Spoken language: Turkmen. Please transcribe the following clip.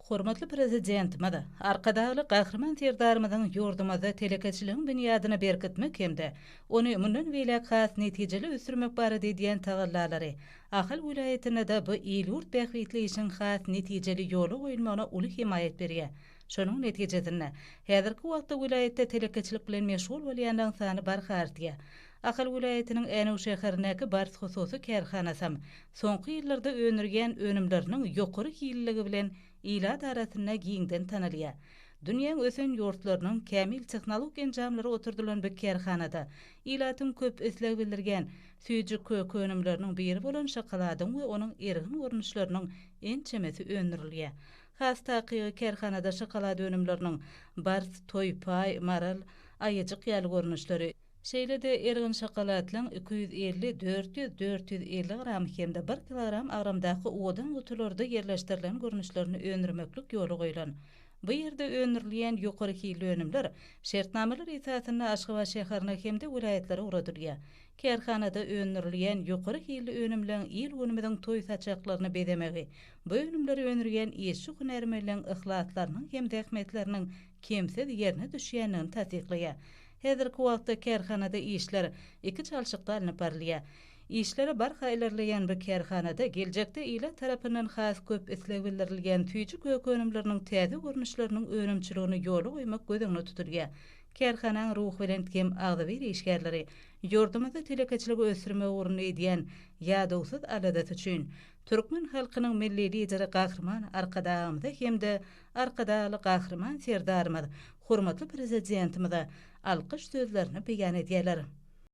Hormatly Prezidentimiz Arkadagly Gahryman Serdarymyzyň ýurdumyzda telekeçiligiň binýadyny berkitmek hem-de ony mundan beýläk has netijeli ösdürmek barada edýän tagallalary Ahal welaýatynda-da bu il-ýurt bähbitli işiň has netijeli ýola goýulmagyna uly hemaýat berýär. Şonuň netijesinde, häzirki wagtda welaýatda telekeçilik bilen meşgul bolýanlaryň sany barha artýar. Ahal welaýatynyň Änew şäherindäki Bars hususy kärhanasam soňky ýyllarda öndürýän önümleriniň ýokary hilliligi bilen ilat arasynda giňden tanalýar. Dünýäň ösen ýurtlarynyň kämil tehnologik enjamlary oturdylan bu kärhanada ilatyň köp isleg bildirýän süýji-köke önümleriniň biri bolan şokoladyň we onuň ergin görnüşleriniň ençemesi öndürilýär. Has takygy kärhanada şokolad önümleriniň Bars, Toý, Paý, Maral, Aýyjyk ýaly görnüşleri, Şeýle-de ergin şokoladlaryň 250, 400, 450 gram hem-de bir kilogram agramdaky owadan gutularda ýerleşdirilen görnüşlerini öndürmeklik ýola goýlan. Bu ýerde öndürilýän ýokary hilli önümler şertnamalar esasynda Aşgabat şäherine hem-de welaýatlara ugradylýar. Kärhanada öndürilýän ýokary hilli önümleň il-günümiziň toý saçaklaryny bezemegi, bu önümleri öndürýän işçi-hünärmenleň yhlaslarynyň hem zähmetleriniň kemsiz ýerine düşýändigini tassyklaýar. Häzirki wagtda kärhanada işler iki çalşykda alnyp barylýar. Işleri barha ilerleýän bu kärhanada geljekde ilat tarapyndan has köp isleg bildirilýän süýji-kök önümleriniň täze görnüşleriniň önümçiligini ýola goýmak göz öňünde tutulýar. Kärhanaň ruhubelent hem agzybir işgärleri ýurdumyzda telekeçiligi ösdürmek ugrunda edýän ýadawsyz aladasy üçin türkmen halkynyň Milli Lideri Gahryman Arkadagymyza hem-de Arkadagly Gahryman Serdarymyz hormatly Prezidentimize alkyş sözlerini beýan edýärler.